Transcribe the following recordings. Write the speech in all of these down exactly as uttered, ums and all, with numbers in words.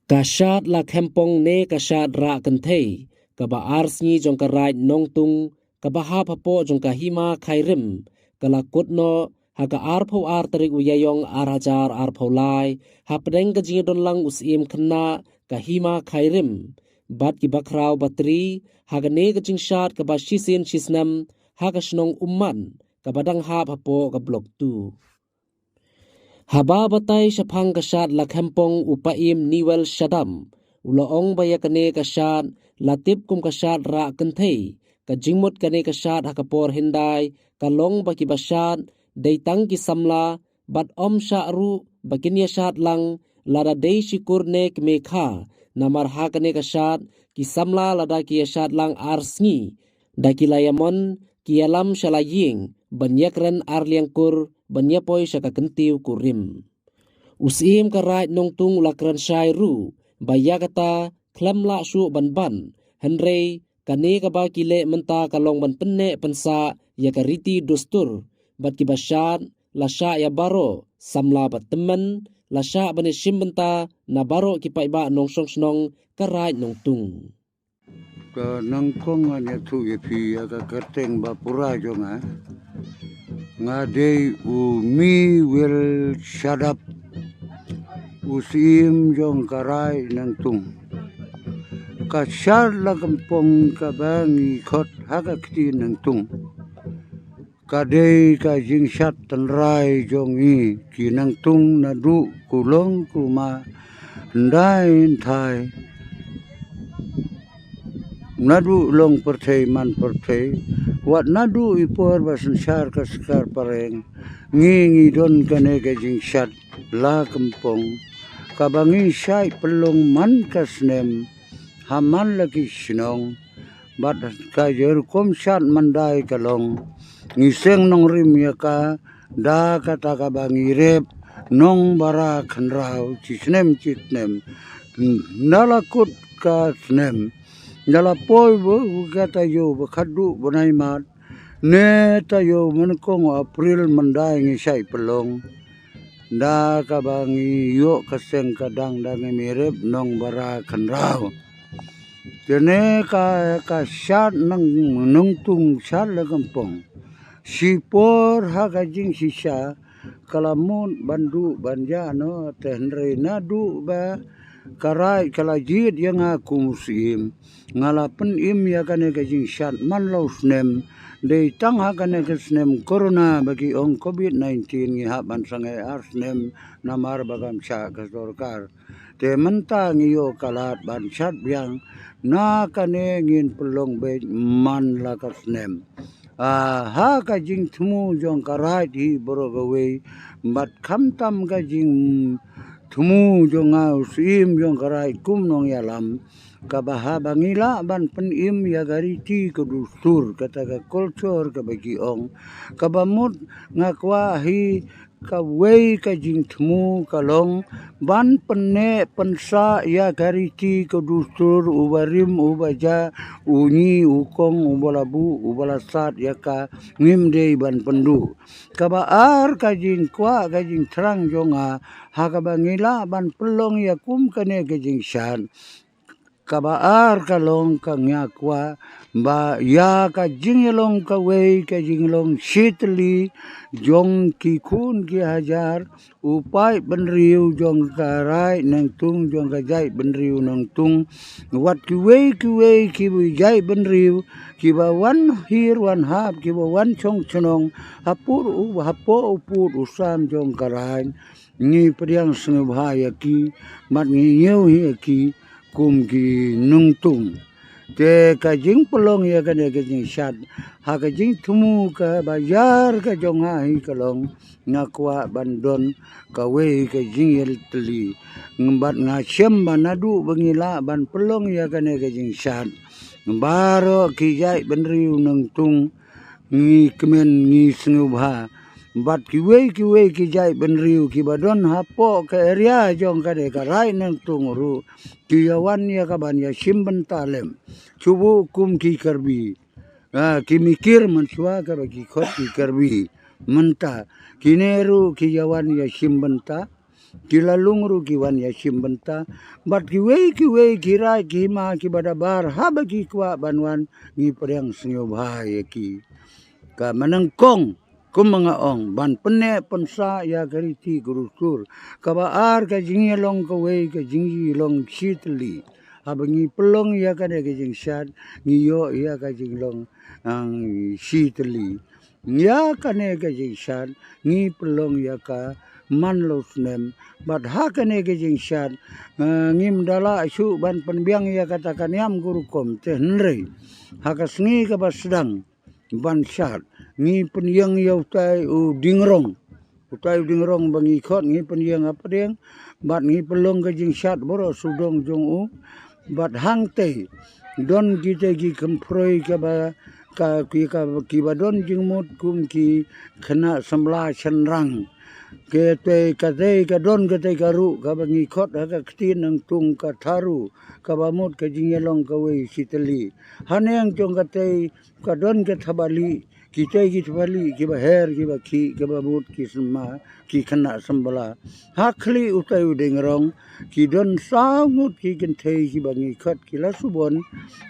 Ka shad la khempong ne ka shad rah kynthei kaba ar sngi jong ka Raid Nongtung kaba hap hapoh jong ka Hima Khyrim ka la kut noh ha ka arphew ar tarik u Ïaïong ar hajar arphew lai hapdeng ka jingdon lang u Syiem Khynnah ka Hima Khyrim bad ki bakhraw batri ha kane ka jingshad kaba shisien shisnem ha ka shnong Umman kaba dang hap hapoh ka Block two. Haba batai shaphang ka shad la khempong u Paiem Niwel Shadam u la ong ba ïa kane ka shad la tip kum ka shad rah kynthei. Ka jingmut kane ka shad ha ka por hyndai ka long ba kiba shad dei tang ki samla bad ym shah ruh ba kin ïa shad lang lada dei shi kur ne kmie kha. Namar ha kane ka shad ki samla lada ki ïa shad lang ar sngi da ki la ïamon ki ïalam sha la ïing ban ïakren ar liang kur ban ïapoi sha ka kyntiew kurim. U Syiem ka Raid Nongtung u la kren shai ruh ba ïa kata khlem lah shuh ban ban, hynrei kane kaba ki leh mynta ka long ban pynneh pynsah ïa ka riti dustur bad kiba shad la shah ïa baroh samla bad tymmen la shah ban ïashim bynta na baroh ki paidbah nongshong shnong ka Raid Nongtung. Ka nangkong ngan ïathuh ïa phi ïa ka kyrteng ba pura jong nga. Nga dei u Miwel Shadap, u Syiem jong ka Raid Nongtung. Ka shad la khempong kaba ngi khot ha ka kti Nongtung ka dei ka jingshad tynrai jong ngi ki Nongtung naduh kulong kulma, hyndai hynthai, naduh long pyrthei man pyrthei, wat naduh i por ba synshar ka sorkar phareng, ngi ngi don kane ka jingshad la khempong kaba ngi shait pynlong man ka snem ha man la ki shnong. Bad ka jingïakhun shad mandai ka long ngi seng nongrim ïa ka da kata kaba ngi rep nongbara khynraw shi snem shi snem. Na la kut ka snem na la poi ba kata ïoh ba khadduh bnai Mart ne ta ïoh mynnyngkong April mandai ngi shait pynlong da kaba ngi ïoh ka seng ka dang da ngi rep nongbara khynraw. Te ne ka ka shad Nongtung shad la khempong. Shi por ha ka jingshisha ka la mut ban duh ban ïa noh te hynrei naduh ba ka Raid ka la jied ïa nga kum u Syiem. Nga la pynim ïa kane ka jingshad man la u snem. Dei tang ha kane ka snem corona ba ki ong covid nineteen ngi hap ban sangeh ar snem namar ba kam shah ka sorkar. Te mynta ngi ïoh ka lad ban shad biang na kane ngin pynlong beit man la ka snem. Ah, ha ka jingthmu jong ka Raid hi baroh kawei bad khamtam ka jingthmu jong nga u Syiem jong ka Raid kum nongïalam. Kaba haba ngi lah ban pynim ïa ka riti ka dustur kata ka culture kaba ki ong. Kaba mut nga kwah hi kawei ka jingthmu ka long ban pynneh pynsah ïa ka riti ka dustur uba rim uba ja u ngi u kong uba la buh uba la sat ïa ka ngim dei ban pynduh. Kaba ar ka jingkwah ka jingthrang jong nga ha kaba ngi lah ban pynlong ïa kum kane ka jingshad. Kaba ar ka long ka nga kwah ba ïa ka jingïalong kawei ka jinglong shitli jong ki khun ki hajar u paid bynriew jong ka Raid Nongtung jong ka jaid bynriew Nongtung. Wat kiwei kiwei ki jaid bynriew kiba wan hir wan hap kiba wan shong shnong hapoh u hapoh u pud u sam jong ka Raid. Ngi pdiang sngewbha ïa ki bad ngi ñiew ïa ki kum ki Nongtung. Te ka jingpynlong ïa kane ka jingshad ha ka jingthmu kaba ïar ka jong nga hi ka long nga kwah ban don kawei ka jingïatylli. Bad nga shem ba naduh ba ngi lah ban pynlong ïa kane ka jingshad baroh ki jaid bynriew Nongtung ngi kmen ngi sngewbha. Bad kiwei kiwei ki jaid bynriew kiba don hapoh ka area jong kane ka Raid Nongtung ruh ki ïa wan ïa ka ban ïa shim bynta lem. Shu buh kum ki Karbi. Ah, ki Mikir mynshuwa kaba ki khot ki Karbi. Mynta kine ruh ki ïa wan ïa shim bynta. Ki la lung ruh ki wan ïa shim bynta. Bad kiwei kiwei ki raid ki hima kiba da bar haba ki kwah ban wan, ngi pdiang sngewbha ïa ki. Ka manyngkong, kum ma nga ong, ban pynneh pynsah ïa ka riti ka dustur. Kaba ar, ka jingïalong kawei ka jingïalong shitylli. Haba ngi pynlong ïa kane ka jingshad, ngi ïoh ïa ka jinglong, ah, shitylli. Ïa kane ka jingshad ngi pynlong ïa ka man la u snem. Bad ha kane ka jingshad, eh, ngim da lah shuh ban pynbiang ïa kata ka niam ka rukom, te hynrei ha ka sngi kaba sdang ban shad, ngi pynïeng ïa utai u dingrong. Utai u dingrong ba ngi khot ngi pynïeng hapdeng, bad ngi pynlong ka jingshad baroh sawdong jong u. Bad hangtei don kitei ki kynphroi kaba, ka, ki, ka, kiba don jingmut kum ki khynnah samla shynrang. Kitei, katei ka don katei ka ruh kaba ngi khot ha ka ktien Nangtung ka tharu, kaba mut ka jingïalong kawei shitylli. Haneng jong katei ka don ka thaba lieh, kitei ki thaba lieh kiba her kiba khih, kiba mut ki sma, ki khynnah samla. Ha khlieh utai u dingrong ki don saw ngut ki kynthei kiba ngi khot ki la subon.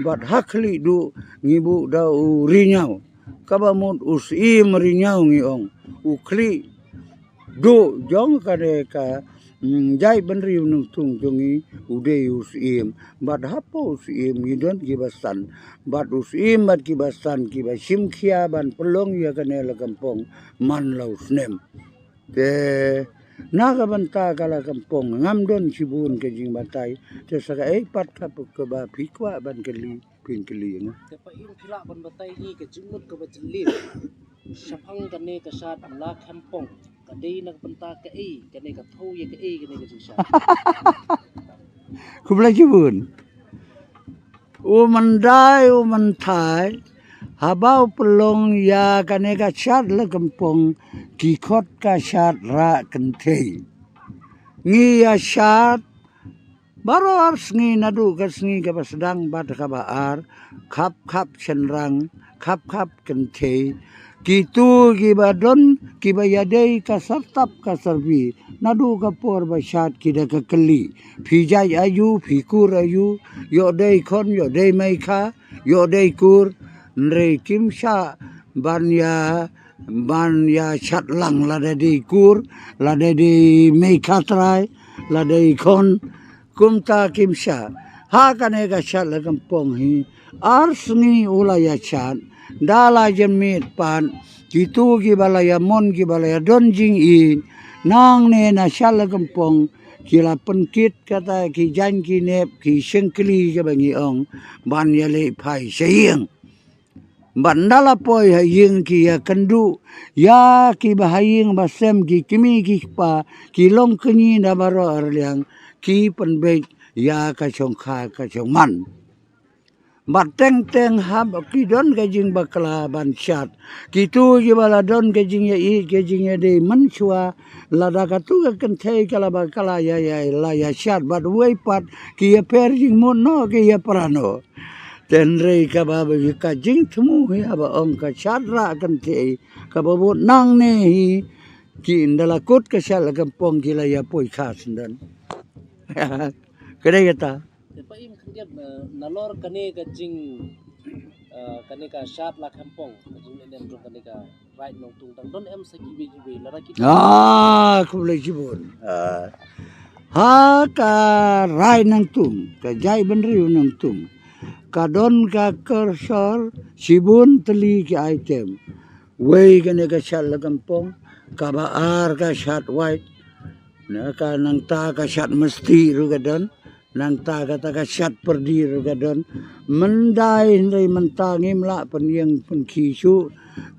Bad ha khlieh duh ngi buh da u riñaw, kaba mut u syiem riñaw ngi ong. U khlieh duh jong kane ka, mm, jaitbynriew Nangtung jong ngi, u dei u syiem. Bad hapoh u syiem ngi don kiba san. Bad u syiem bad kiba san kiba shim khia ban pynlong ïa kane la kynpong man la u snem. Te na ka bynta ka la kynpong ngam don shibun ka jingbatai. Te sa kaei pat ka puk kaba phi kwah ban kylli, phin kylli ïa nga. Te pa im, phi lah ban batai hi ka jingmut kaba jylliew shaphang kane ka shad la kynpong, ka dei na ka bynta kaei, kane ka thew ïa kaei kane ka jingshad? Khublei shibun. U myndai u mynthai, haba u pynlong ïa kane ka shad la kynpong, ki khot ka shad rah kynthei. Ngi ïa shad baroh ar sngi, naduh ka sngi kaba sdang bad kaba ar, khap khap shynrang, khap khap kynthei. Kitu kiba don, kiba ïadei ka sartap ka sarbi, naduh ka por ba shad ki da ka kylli. Phi jait aïu, phi kur aïu, ïoh dei khon, ïoh dei meikha, ïoh dei kur, hynrei kim shah ban ïa, ban ïa shad lang, lada dei kur, lada dei meikha trai, lada dei khon, kumta kim shah. Ha kane ka shad la kynpong hi, ar sngi u la ïa shad, da la jan miet pat, kitu kiba la ïa mon kiba la ïa don jingïeit, nangne na shad la kynpong, ki la pynkit kata ki jaiñ ki nep ki shengkli kaba ngi ong, ban ïa leit phai sha ïing. Bad nda la poi ha ïing ki ïa kynduh ïa kiba ha ïing ba sem, ki kmie ki kpa, ki long kñi na baroh arliang, ki pynbeit ïa ka shongkha ka shongman. Bad teng teng haba ki don ka jingbakla ban shad, kitu kiba la don ka jingïaieit ka jingïadei mynshuwa, lada katu ka kynthei ka la bakla ïa, ïa, la ïa shad bad uwei pat, ki ïa pher jingmut noh, ki ïa pra noh. Te hynrei kaba, ka jingthmu hi haba ong ka shad rah kynthei, kaba bud nangne hi, ki nda la kut ka shad la kynpong ki la ïa poi kha syndon. Ka dei kata. Te pa im khyndiat, eh, nalor kane ka jing, eh, kane ka shad la kynpong, ka jingïaleh jong kane ka Raid Nongtung, dang don em sa kiwei kiwei, lada ki... Ah, khublei shibun. Ah. Ha ka Raid Nongtung, ka jaitbynriew Nongtung, ka don ka kyrsor shibun tylli ki item. Wei kane ka shad la kynpong, kaba ar ka shad wait, na ka nangta ka shad masti ruh ka don, nangta kata ka shad pyrdi ruh ka don. Myndai hynrei mynta ngim lah pynïeng pynkhih shuh,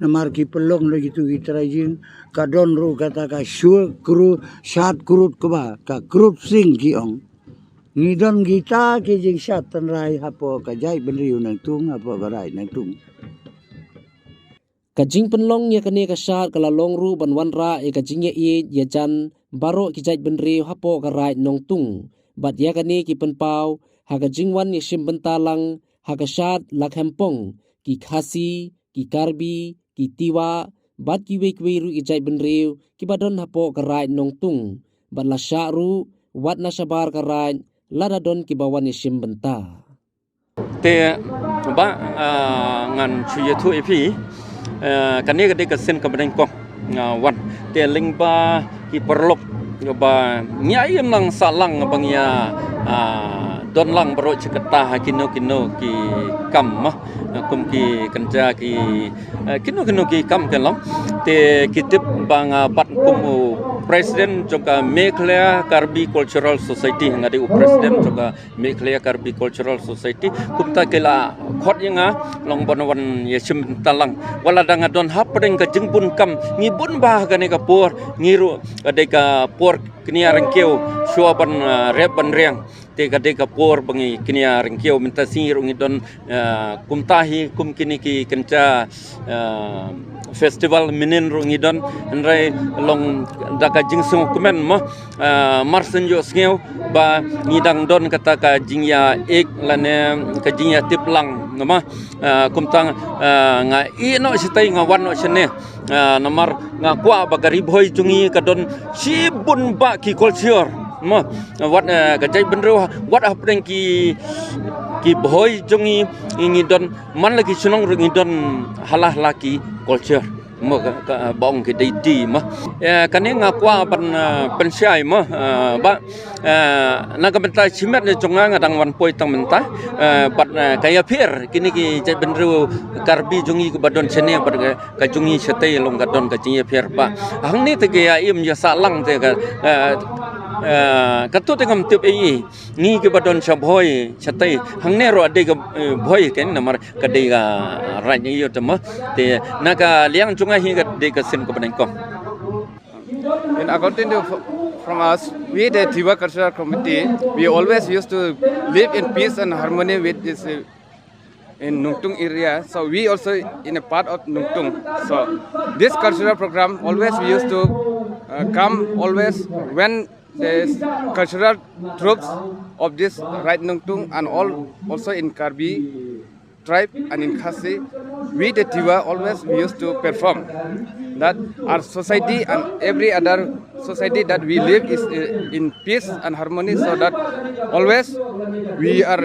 namar ki pynlong da kitu ki trai ïing. Ka don ruh kata ka shu kru, shad krut kba, ka krut sing ki ong. Ngi don kita ki jingshad tynrai hapoh ka jaitbynriew Nongtung, hapoh ka Raid Nongtung. Ka jingpynlong ïa kane ka shad ka la long ruh ban wanrah ïa ka jingïaieit ïajan baroh ki jaitbynriew hapoh ka Raid Nongtung. Bad ïa kane ki pynpaw ha ka jingwan ïashim bynta lang ha ka shad la kynpong, ki Khasi, ki Karbi, ki Tiwa, bad kiwei kiwei ruh ki jaitbynriew kiba don hapoh ka Raid Nongtung. bad la shah ruh wat na shabar ka raid lada don kiba wan ïashim bynta. Te ba, ah, ngan shu ïathuh ïa phi, ah, kane ka dei ka sien kaba nyngkong, ah, wan. Te lyngba ki paralok ba ngi ïa im lang sah lang ba ngi ïa, ah, don lang baroh shi katta ha kino kino ki kam, ma, ah, kum ki kynja ki, ah, kino kino ki kam ki long. Te ki tip ba nga bat kum u president jong ka Meghalaya Karbi Cultural Society, nga dei u president jong ka Meghalaya Karbi Cultural Society. Kumta ki la khot ïa nga long ban wan ïashim bynta lang. Wat lada nga don hapdeng ka jingbun kam, ngi bun bha ha kane ka por, ngi ruh ka dei ka por kñia ryngkiew, shuwa ban, ah, rep ban riang. Te ka dei ka por ba ngi kñia ryngkiew, mynta sngi ruh ngi don, ah, kumta hi kum kine ki kynja, ah, festival mynnin ruh ngi don, hynrei long da ka jingsngewkmen, mo, ah, mar shen ïohsngew ba ngi dang don kata ka jingïaid lane ka jingïatip lang, namar, ah, kumta, ah, nga ïeh noh shatei, nga wan noh shane, ah, namar nga kwah ba ka Ri Bhoi jong ngi ka don shibun bah ki culture, mo, wat, ah, ka jaitbynriew, wat hapdeng ki, ki Bhoi jong ngi, ngi don man la ki shnong ruh ngi don hala hala ki culture, mo, ka, ka, ba ong ki deity, mo. Eh, kane nga kwah ban, eh, pynshai, mo, eh, ba, eh, na ka bynta shimet jong nga, nga dang wan poi tang mynta, eh, bad, eh, ka ïapher kine ki jaitbynriew Karbi jong ngi kiba don shane bad ka, ka jong ngi shatei, long ka don ka jingïapher ba hangne te ka ïa im ïa sah lang te ka, eh, eh, katto te ngam tip ei ei. Ngi kiba don sha Bhoi shatei, hangne ruh dei ka, eh, Bhoi ken, namar ka dei ka raid ïa te, mo. Te na ka liang jong nga hi ka dei ka sien kaba nyngkong. And according to f-, from us, we the Tiwa Cultural Committee, we always used to live in peace and harmony with this, uh, in Nungtung area. So we also in a part of Nungtung. So this cultural program always we used to, uh, come always when the cultural troupes of this Raid Nungtung and all also in Karbi tribe and in Khasi, we the Tiwa always we used to perform that our society and every other society that we live is, uh, in peace and harmony, so that always we are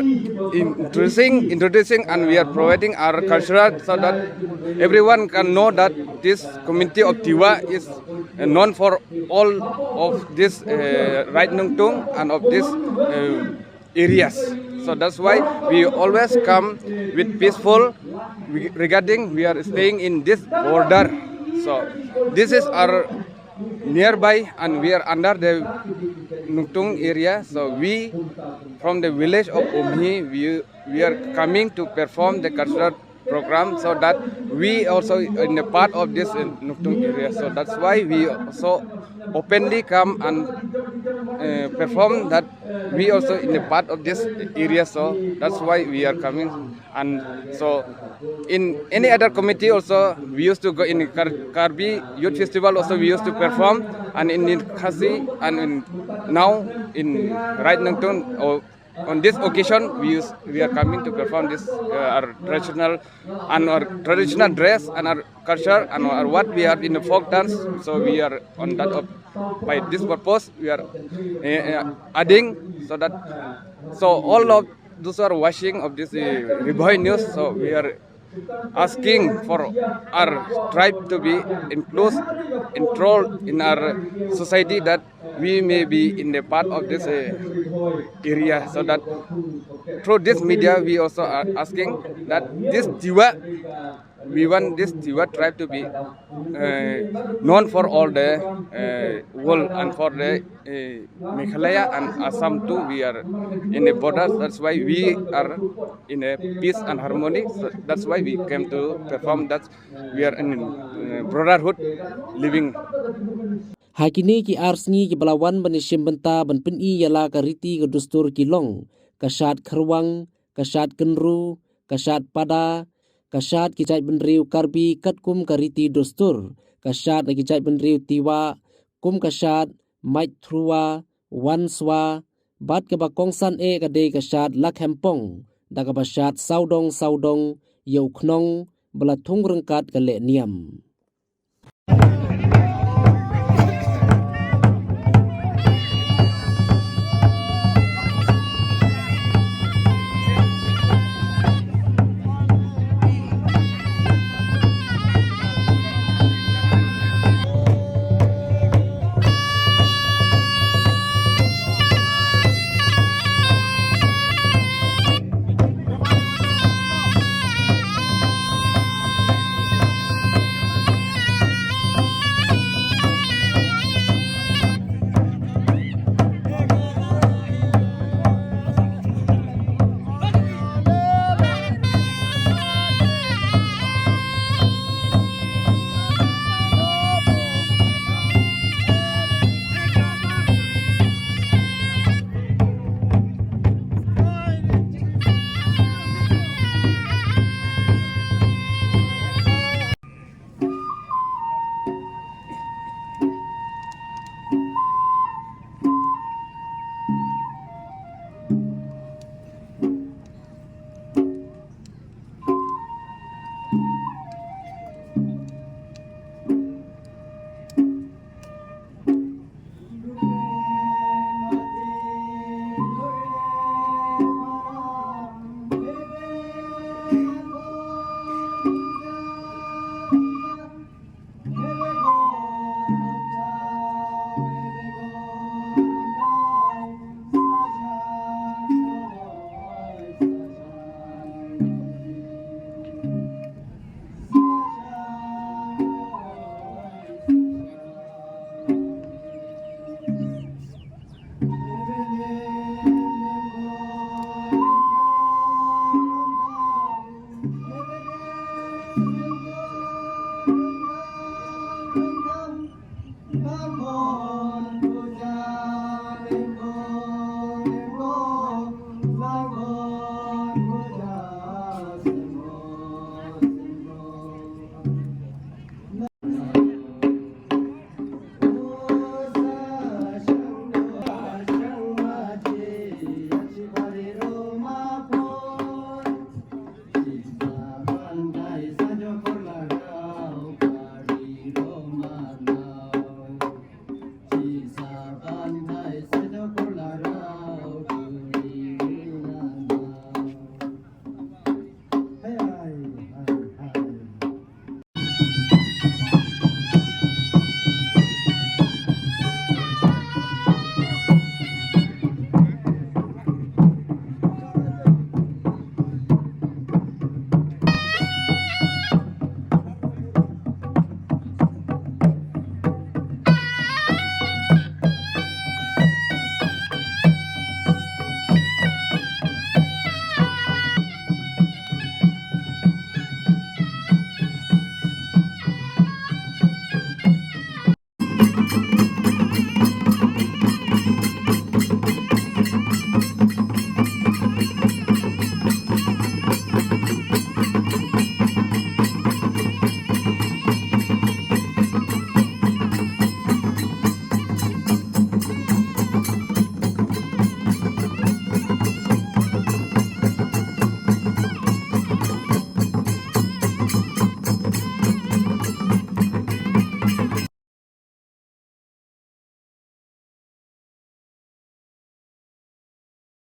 introducing, introducing and we are providing our cultural so that everyone can know that this community of Tiwa is, uh, known for all of this, uh, Raid Nungtung and of this, uh, areas. So that's why we always come with peaceful re-, regarding we are staying in this border. So this is our nearby and we are under the Nungtung area. So we from the village of Umhi, we, we are coming to perform the cultural program so that we also in the part of this, uh, Nungtung area. So that's why we also openly come and, uh, perform that we also in the part of this area. So that's why we are coming. And so in any other committee also, we used to go in Kar-, Karbi Youth Festival also we used to perform, and in, in Khasi and in, now in Raid Nungtung or on this occasion, we use, we are coming to perform this, uh, our traditional and our traditional dress and our culture and our what we have in the folk dance. So we are on that of, by this purpose, we are, uh, uh, adding so that, so all of those who are watching of this, uh, Ri Bhoi News, so we are asking for our tribe to be included, enrolled in our society, that we may be in the part of this, uh, area, so that through this media we also are asking that this Tiwa, we want this Tiwa tribe to be, uh, known for all the, uh, world and for the, uh, Meghalaya and Assam too. We are in the borders. That's why we are in a peace and harmony. So that's why we came to perform that. We are in, uh, brotherhood living. Ha kine ki ar sngi kiba la wan ban ïashim bynta ban pyni ïa la ka riti ka dustur ki long ka shad kyrwang, ka shad kynru, ka shad pada, ka shad ki jaitbynriew Karbi katkum ka riti dustur, ka shad na ki jaitbynriew Tiwa kum ka shad Mait Thrua, Wan Swa, bad kaba kongsan eh ka dei ka shad Lakhempong, da kaba shad Sawdong Sawdong, ïa u khnong ba la thung ryngkat ka leh niam.